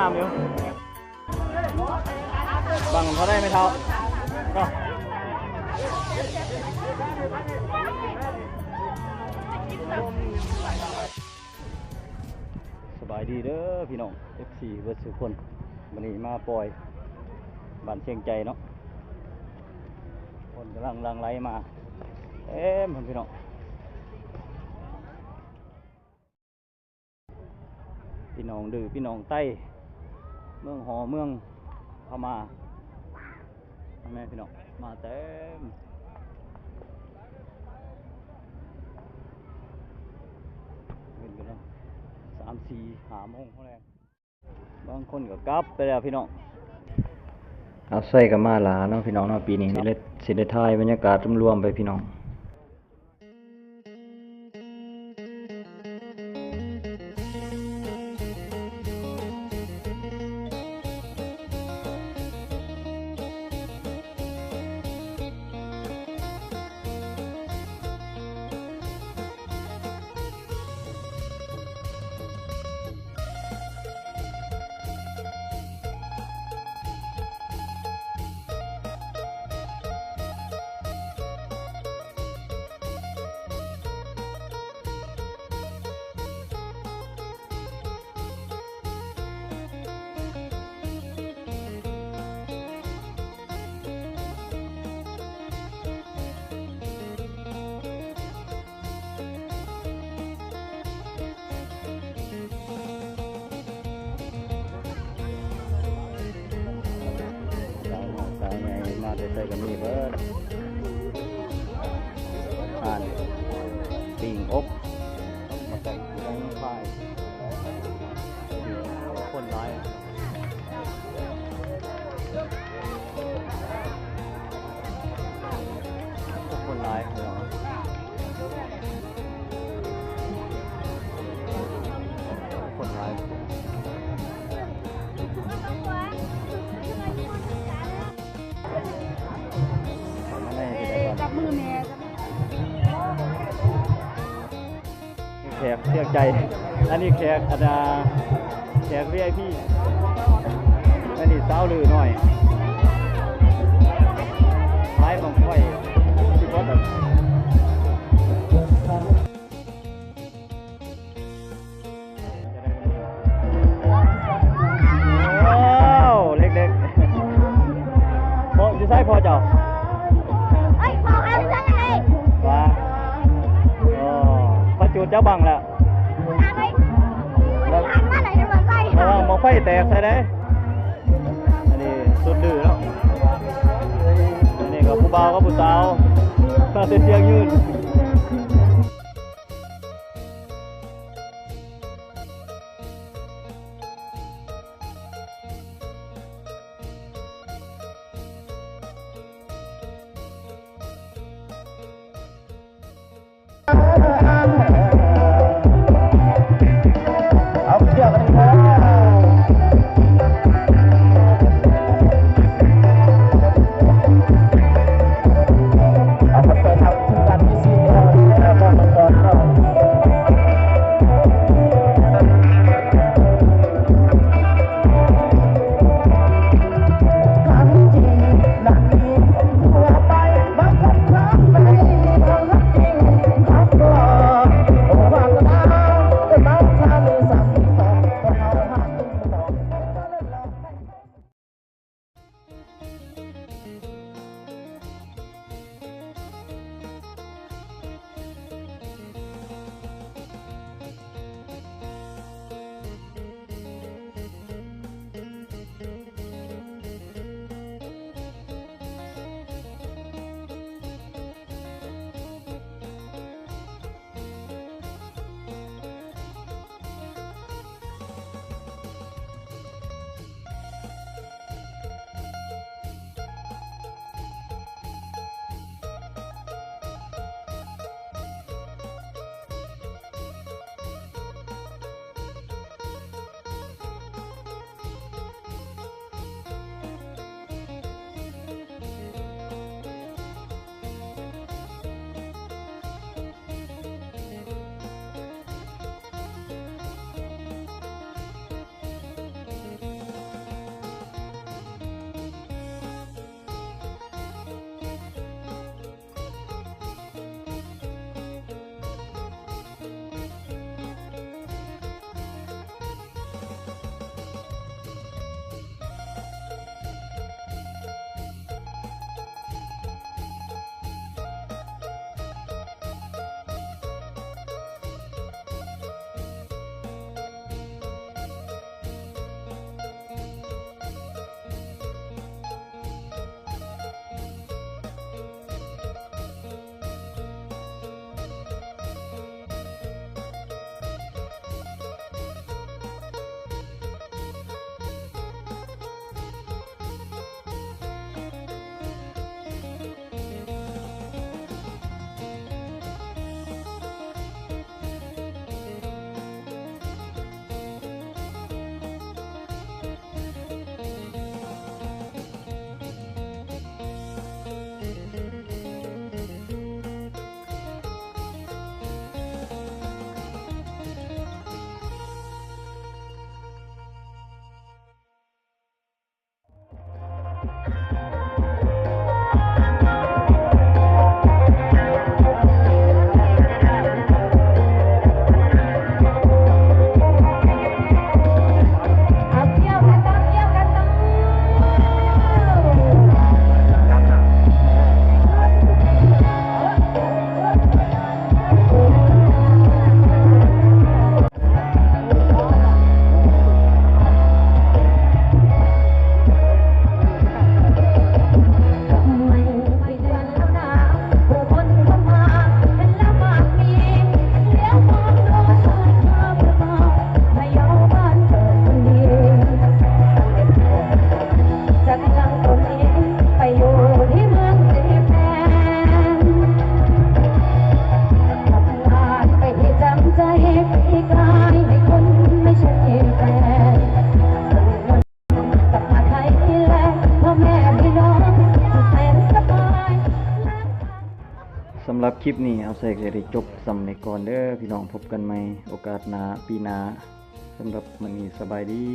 ງາມຢູ່. ບັງເທົ່າໃດແມ່ເຖົ້າເນາະ? ສະບາຍດີເດີພີ່ນ້ອງ ເອັຟຊີ ເບິດສູ່ຄົນ. ມື້ນີ້ມາປ່ອຍບ້ານຊຽງໄຈເນາະ, ຄົນກຳລັງຫຼັ່ງໄຫຼມາເຕັມພຸ້ນພີ່ນ້ອງ. ພີ່ນ້ອງດື ພີ່ນ້ອງໄຕ້ ເມືອງຫໍ ເມືອງພະມ້າ ພໍ່ແມ່ພີ່ນ້ອງມາເຕັມ. ເປັນກຳລັງ ສາມ ສີ່ ຫ້າໂມງແລງ, ບາງຄົນກໍກັບໄປແລ້ວພີ່ນ້ອງ. ອາໄຊກໍມາຫຼາເນາະພີ່ນ້ອງເນາະ, ປີນີ້ຊິໄດ້ ຊິໄດ້ຖ່າຍບັນຍາກາດລວມໆໄປພີ່ນ້ອງ. ສາວນ້ອຍສາວໃຫຍ່ມາແຕ່ໃສກໍມີເບິດ, ຮ້ານປີ້ງອົບ ມາແຕ່ງຂອງຂາຍ. ຄົນຫຼາຍ ຄົນຫຼາຍ ຄົນຫຼາຍ. ຈັບມືແມ່. ແຂກຊຽງໄຈ, ອັນນີ້ແຂກ ອັນນ່າ ແຂກ ວີໄອພີ ອັນນີ້ສາວລືນ້ອຍ ຂາຍບັ້ງໄຟ ຊິບໍ່ທັນ. ວ້າວ ເລັກໆ ພໍ່ຢູ່ໃສພໍ່ເຈົ້າ? ເອີຍ ພໍ່ເຮົາຢູ່ໃສ? ວ່າ ອໍ ປະຈຸດຈັກບັ້ງແລ້ວ? ລະວັງບັ້ງໄຟແຕກໃສ່ເດ້. ອັນນີ້ສຸດດື້ເນາະ, ອັນນີ້ກໍຜູ້ບ່າວກັບຜູ້ສາວ ມາແຕ່ຊຽງຍືນ. ເອົາ ເຊື່ອກັນດີເດີ. ເອົາ ເປີດທາງທີມງານ ພີຊີ ສຳລັບຄລິບນີ້ ອາວໄຊກໍໄດ້ຈົບສ່ຳນີ້ກ່ອນເດີພີ່ນ້ອງ, ພົບກັນໃໝ່ໂອກາດໜ້າ ປີໜ້າ. ສຳລັບມື້ນີ້ ສະບາຍດີ.